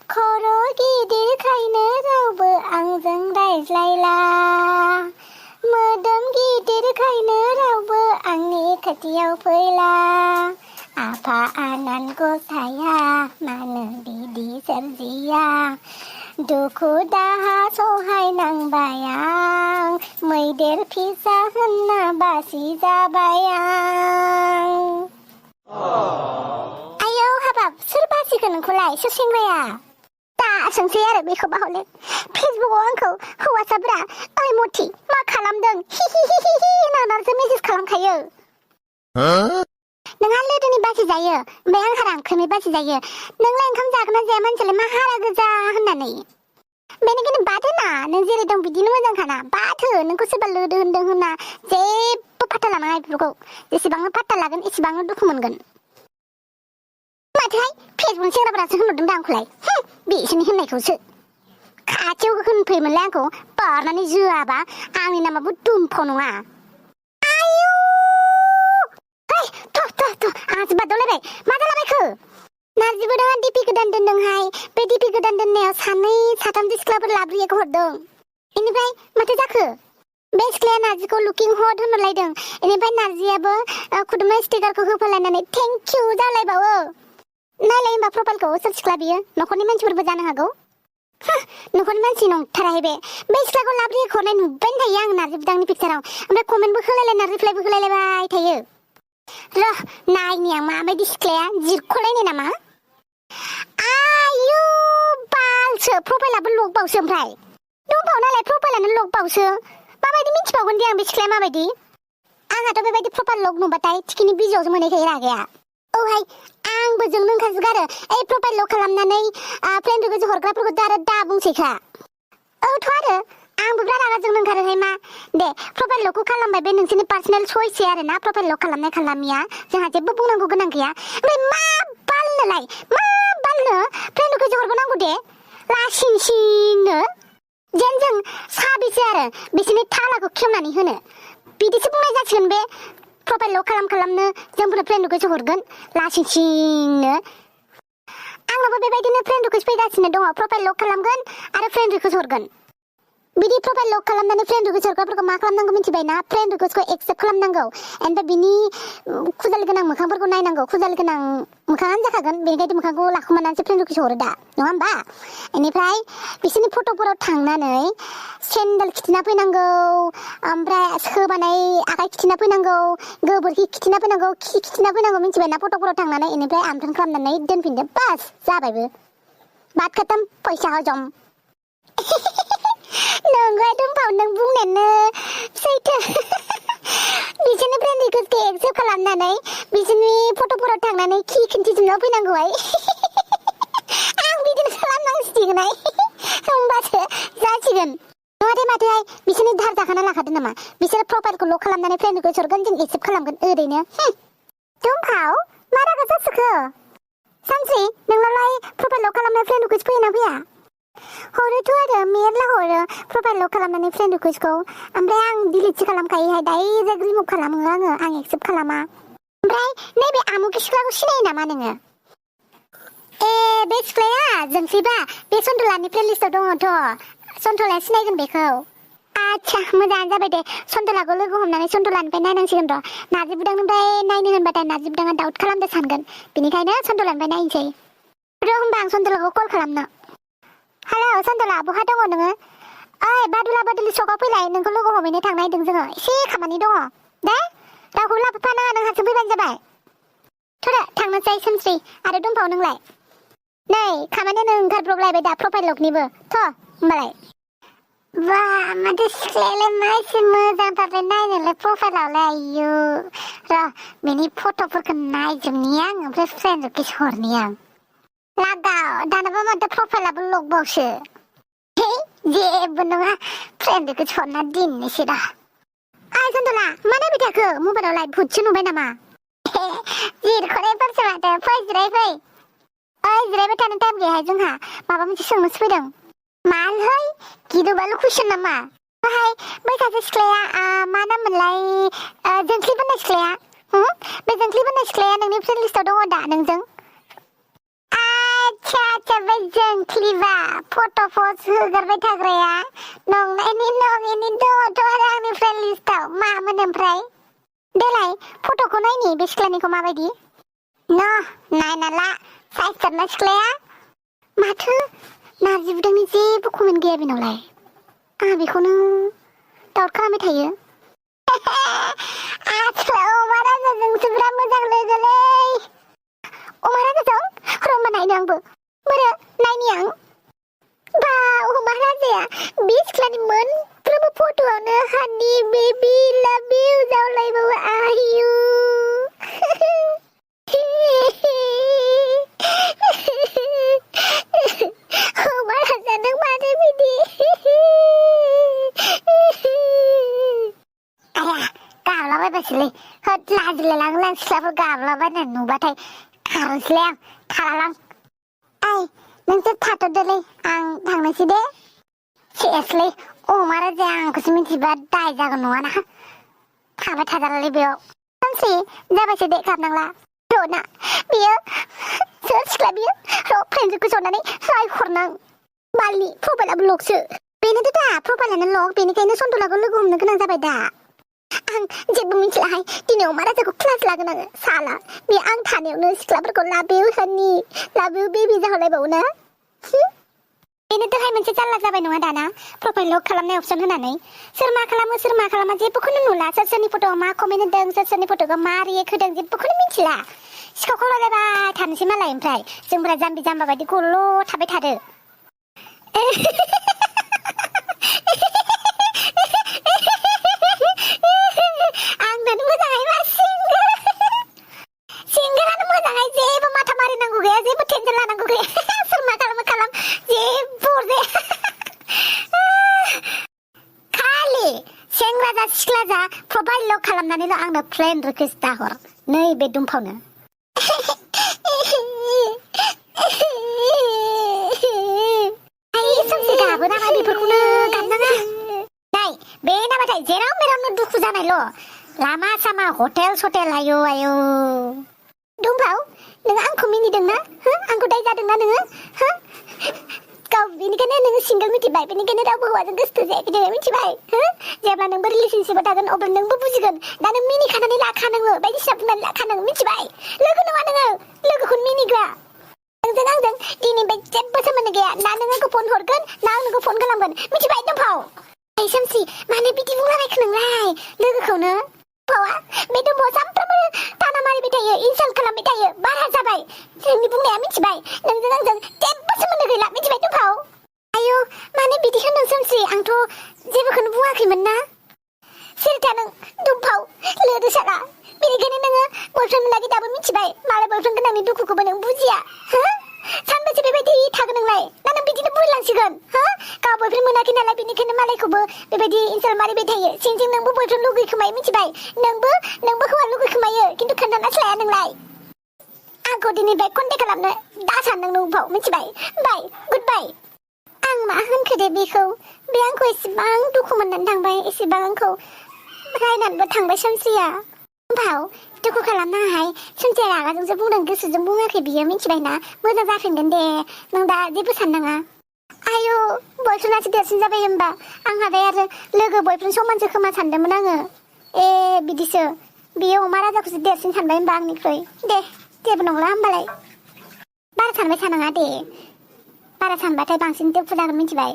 खर' गिदिरखायनो रावबो आंजों रायज्लायला मोदोम गिदिरखायनो रावबो आंनि खाथियाव फैला आफा आनान गसाया मानो बिदि सोरजिया दुखु दाहा सहायनांबाय आं मैदेर फिसा होनना बासि जाबाय आं आयौ हाबाब सोर बासिगोन नोंखौलाय सोर सेंग्राया दा सोंसै आरो बेखौबा हले फेसबुकआव आंखौ हौवासाफोरा ओइ मथि मा खालामदों हिहिहिहि होननानैसो मेसेज खालामखायो नोंहा लोदोनि बासि जायो ओमफ्राय आंहा रांख्रेमै बासि जायो नोंलाय ओंखाम जागोन ना जाया मानसियालाय मा हारा गोजा होननानै बेनिखायनो बादो ना नों जेरै दं बिदिनो मोजांखाना बाथो नोंखौ सोरबा लोदो होनदों होनना जेबो फात्ता लानाङा बेफोरखौ जेसेबांनो फात्ता लागोन एसेबांनो दुखु मोनगोन माथोहाय फेसबुक सेंग्राफोरासो होनहरदों दा आंखौलाय बिसोरनि होननायखौसो खाथियाव होनफैयोमोनलाय आंखौ बारनानै जोआबा आंनि नामाबो दुमफाव नङा आयौ आंहासो बादावलायबाय मा जालाबायखो नारजि बोदाङा डिपि गोदान दोनदोंहाय बे डिपि गोदान दोननायाव सानै साथामसो सिख्लाफोर लाब्रियाखौ हरदों बेनिफ्राय माथो जाखो बे सिख्लाया नारजिखौ लुकिं हट होनहरलायदों बेनिफ्राय नारजियाबो खुदुमनाय स्टिकारखौ होफालायनानै थेंकिउ जालायबावो नायलाय होनबा प्रफाइलखौ सोर सिख्ला बियो न'खरनि मानसिफोरबो जानो हागौ न'खरनि मानसि नंथाराहाय बे सिख्लाखौ लाब्रियाखौ हरनाय नुबाय थायो आं नारजि बोदांनि पिक्साराव ओमफ्राय कमेन्टबो होलायलायना रिप्लाइबो होलायलायबाय थायो र' नायनि आं माबायदि सिख्लाया जिरख'लायनाय नामा आयु बालसो प्रफाइलाबो लकबावसो ओमफ्राय दंबावो नालाय प्रफाइलानो लकबावसो माबायदि मिथिबावगोन दे आं बे सिख्लाया माबायदि आंहाथ' बेबायदि प्रफाइल लक नुबाथाय थिखिनि बिजौआवसो मोनहैखायो रागाया औहाय आंबो जोंनो ओंखारजोगारो ओइ प्रफाइल लक खालामनानै फ्रेन्ड रिकुवेस्ट हरग्राफोरखौ दा बुंसैखा औथ' आरो आंबो बिराद रागा जोंनो ओंखारोहाय मा दे प्रफाइल लकखौ खालामबाय बे नोंसोरनि पार्सनेल चयसै आरो ना प्रफाइल लक खालामनाय खालामिया जोंहा जेबो बुंनांगौ गोनां गैया ओमफ्राय मा बालनो फ्रेन्ड रिकुवेस्ट हरबावनांगौ दे लासिंसिंनो जेन जों साबेसे आरो बिसोरनि थालाखौ खेवनानै होनो बिदिसो बुंनाय जासिगोन बे प्रफाइल लक खालामनो जोंफोर फ्रेन्ड रिकुवेस्ट हरगोन लासिंसिंनो आंनाबो बेबायदिनो फ्रेन्ड रिकुवेस्ट फैगासिनो दङ प्रफाइल लक खालामगोन आरो फ्रेन्ड रिकुवेस्ट हरगोन बिदि प्रफाइल लक खालामनानै फ्रेन्ड रिकुवेस्ट हरग्राफोरखौ मा खालामनांगौ मिथिबाय ना फ्रेन्ड रिकुवेस्टखौ एक्सेप्ट खालामनांगौ ओमफ्राय बिनि खुजाल गोनां मोखांफोरखौ नायनांगौ खुजाल गोनां मोखाङानो जाखागोन बेनिखायनो मोखांखौ लाखुमानानैसो फ्रेन्ड रिकुवेस्ट हरो दा नङा होमबा बेनिफ्राय बिसोरनि फट'फोराव थांनानै सेन्देल खिथिना फैनांगौ ओमफ्राय सोबानाय आखाइ खिथिना फैनांगौ गोबोरखि खिथिना फैनांगौ खि खिथिना फैनांगौ मिथिबाय ना फट'फोराव थांनानै बेनिफ्राय आमथोन खालामनानै दोनफिनदो बास जाबायबो बात खतम फैसा हजम नंगौ दंबावो नों बुंनायानो सैथो बिसोरनि फ्रेन्ड रिकुवेस्टखौ एक्सेप्ट खालामनानै बिसोरनि फट'फोराव थांनानै खि खिन्थिजोबना फैनांगौहाय आं बिदिनो खालामनांसिगोनहाय होमबासो जासिगोन नङादे माथोहाय बिसोरनि धार जाखाना लाखादों नामा बिसोरो प्रफाइलखौ लक खालामनानै फ्रेन्ड रिकुवेस्ट हरगोन जों एक्सेप्ट खालामगोन ओरैनो दंखाव मा रागा जासोखो सानस्रि नोंनालाय प्रफाइल लक खालामनाय फ्रेन्ड रिकुवेस्ट फैयोना फैया हरोथ' आरो मेरला हरो प्रफाइल लक खालामनानै फ्रेन्ड रिकुवेस्टखौ ओमफ्राय आं डिलिटसो खालामखायोहाय डाइरेक्ट रिमुभ खालामो आं एक्सेप्ट खालामा ओमफ्राय नैबे आमुखि सिख्लाखौ सिनायो नामा नोङो ए बे सिख्लाया जोंसैबा बे सन्तलानि प्लेलिस्टआव दङथ' सन्तलाया सिनायगोन बेखौ आच्छा मोजाङानो जाबाय दे सन्तलाखौ लोगो हमनानै सन्तलानिफ्राय नायनांसिगोन र' नारजि बुदांनिफ्राय नायनो होनबाथाय नारजि बुदाङा डाउट खालामदो सानगोन बेनिखायनो सन्तलानिफ्राय नायनोसै र' होमबा आं सन्तलाखौ कल खालामनो हेल' सन्तला बहा दङ नोङो ओइ बादुला बादुलि सकआव फैलाय नोंखौ लोगो हमहैनो थांनो नागिरदों जोङो एसे खामानि दङ दे रावखौबो लाबोफानाङा नों हारसिं फैबानो जाबाय थ'दो थांनोसै सानस्रि आरो दंबावो नोंलाय नै खामानियानो ओंखारब्रबलायबाय दा प्रफाइल लकनिबो थ' होमबालाय बा माथो सिख्लायालाय मा एसे मोजांथारलाय नायनोलाय प्रफाइलावलाय आयु र' बेनि फट'फोरखौ नायजोबनि आं ओमफ्राय फ्रेन्ड रिकुवेस्ट हरनि आं लागाव दानाबा माथो प्रफाइलाबो लकबावसो जेबो नङा फ्रेन्ड रिकुवेस्ट हरना दोननोसै दा ओइ सन्तला मा नायबाय थाखो मबाइलावलाय भुतसो नुबाय नामा जिरख'नायफोरसो माथो फै जिराय फै ओइ जिरायबाय थानो टाइम गैयाहाय जोंहा माबा मोनसे सोंनोसो फैदों मालै गिदुबालु कुइसन नामा बाहाय बै सासे सिख्लाया मा नाम मोनलाय जोंख्लि बोननाय सिख्लाया बे जोंख्लि बोननाय सिख्लाया नोंनि फ्रेन्ड लिस्टआव दङ दा नोंजों आच्छा बे जों क्लिपा फट' पस्ट होगारबाय थाग्राया नंनायनि दङथ' आरो आंनि फ्रेन्ड लिस्टआव मामोन ओमफ्राय देलाय फट'खौ नायनि बे सिख्लानिखौ माबायदि नायना ला साइसथारना सिख्लाया माथो नारजि बुदांनि जेबो कमेन्ट गैया बेनावलाय आंहा बेखौनो डाउट खालामबाय थायो आसोल अमा राजाजोंसो बिराद मोजां लोगोलै अमा राजाजों र'मा नायनो आंबो बोरो नायनि आं बा अमा राजाया बे सिख्लानि मोनफ्रोमबो फट'आवनो हानि बेबी लाभ इउ जावलायबावो आयु अमा राजा नों मानो बिदि गाबलाबायबायसोलै होद लाजिलायलाङो आं सिख्लाफोर गाबलाबायनानै नुबाथाय खारनोसैलै आं थालालां ओइ नोंसोर थाथ'दोलै आं थांनोसै दे सेसलै अमा राजाया आंखौसो मिथिबा दाय जागोन नङाना थाबाय थाजालालै बेयाव सानसे जाबायसो दे गाबनांला र'ना बियो सोर सिख्ला बियो र' फ्रेन्डजोंखौ जनानै रायहरनां मालनि प्रफाइलाबो लकसो बेनोथ' दा प्रफाइलानो लक बेनिखायनो सन्तलाखौ लोगो हमनो गोनां जाबाय दा आं जेबो मिथिलाहाय दिनै अमा राजाखौ क्लास लागोन आङो साला बे आं थानायावनो सिख्लाफोरखौ लाबेव हानि लाबेव बेबी जाहोलायबावो ना बेनोथ'हाय मोनसे जारला जाबाय नङा दाना प्रफाइल लक खालामनाय अपसन होनानै सोर मा खालामा जेबोखौनो नुला सोरनि फट'आव मा कमेन्ट होदों सोरनि फट'खौ मा रियेक्ट होदों जेबोखौनो मिथिला सिखाव खावलायलायबाय थानोसै मालाय ओमफ्राय जोंफोरा जाम्बि जाम्बा बायदि गल' थाबाय थादो आंनानो मोजाङै मा सिंगारानो मोजाङै जेबो माथा मारिनांगौ गैया जेबो टेनसन लानांगौ गैया सोर मा खालाम जेबो अरजाया खालि सेंग्रा जा सिख्ला जा प्रफाइल लक खालामनानैल' आंनो फ्रेन्ड रिकुवेस्ट दाहर नै बे दुमफावनो गाबो नामा बेफोरखौनो गाबनाङा नाय बे नाबाथाय जेराव मेरावनो दुखु जानायल' लामा सामा हटेल सटेल आयौ दुमफाव नों आंखौ मिनिदोंना आंखौ दाय जादोंना नोङो गाव बेनिखायनो नोङो सिंगल मिथिबाय बेनिखायनो रावबो हौवाजों गोसो जायाखै नोङो मिथिबाय जेब्ला नोंबो रिलेसनशिपआव थागोन अब्ला नोंबो बुजिगोन दा नों मिनिखानानै लाखानाङो बायदिसिना बुंनानै लाखानाङो मिथिबाय लोगो नङा नोङो लोगोखौनो मिनिग्रा नोंजों आंजों दिनैनिफ्राय जेबो सोमोन्दो गैया ना नों आंखौ फन हरगोन ना आं नोंखौ फन खालामगोन मिथिबाय दुमफाव ओइ सोमसि मानो बिदि बुंलाबायखो नोंलाय लोगोखौनो दुमफावा बे दुमफाव सानफ्रोमबो ताना मारिबाय थायो इनसाल्ट खालामबाय थायो बारा जाबाय जोंनि बुंनाया मिथिबाय नोंजों आंजों जेबो सोमोन्दो गैला मिथिबाय दुमफाव आयौ मानो बिदि होनदों सोमसि आंथ' जेबोखौनो बुङाखैमोन ना सिरिथा नों दुमफाव लोदो साला बेनिखायनो नोङो बयफ्रेन्ड मोनाखै दाबो मिथिबाय मालाय बयफ्रेन्ड गोनांनि दुखुखौबो नों बुजिया सानबेसे बेबायदि थागोन नोंलाय ना नों बिदिनो बुरलांसिगोन गाव बयफ्रेन्ड मोनाखै नालाय बेनिखायनो मालायखौबो बेबायदि इनसाल्ट मारिबाय थायो सिंजों नोंबो बयफ्रेन्ड लुगैखोमायो मिथिबाय नोंबो हौवा लुगैखोमायो खिन्थु खोन्थानासो लाया नोंलाय आंखौ दिनैनिफ्राय कन्टेक्ट खालामनो दा सानदों दुमफाव मिथिबाय बाय गुड बाय आं मा होनखो दे बेखौ बे आंखौ एसेबां दुखु मोननानै थांबाय एसेबां आंखौ रायनानैबो थांबाय सोमसिया दुमफाव दुखु खालामनाङाहाय सोमसिया रागाजोंसो बुंदों गोसोजों बुङाखै बियो मिथिबायना मोजां जाफिनगोन दे नों दा जेबो साननाङा आयौ बयफ्रेन्डआसो देरसिन जाबाय होमबा आंहालाय आरो लोगो बयफ्रेन्ड समानसो खोमा सानदोंमोन आङो बिदिसो बियो अमा राजाखौसो देरसिन सानबाय होमबा आंनिख्रुइ दे जेबो नंला होमबालाय बारा सानबाय थानाङा दे बारा सानबाथाय बांसिन दुखु जागोन मिथिबाय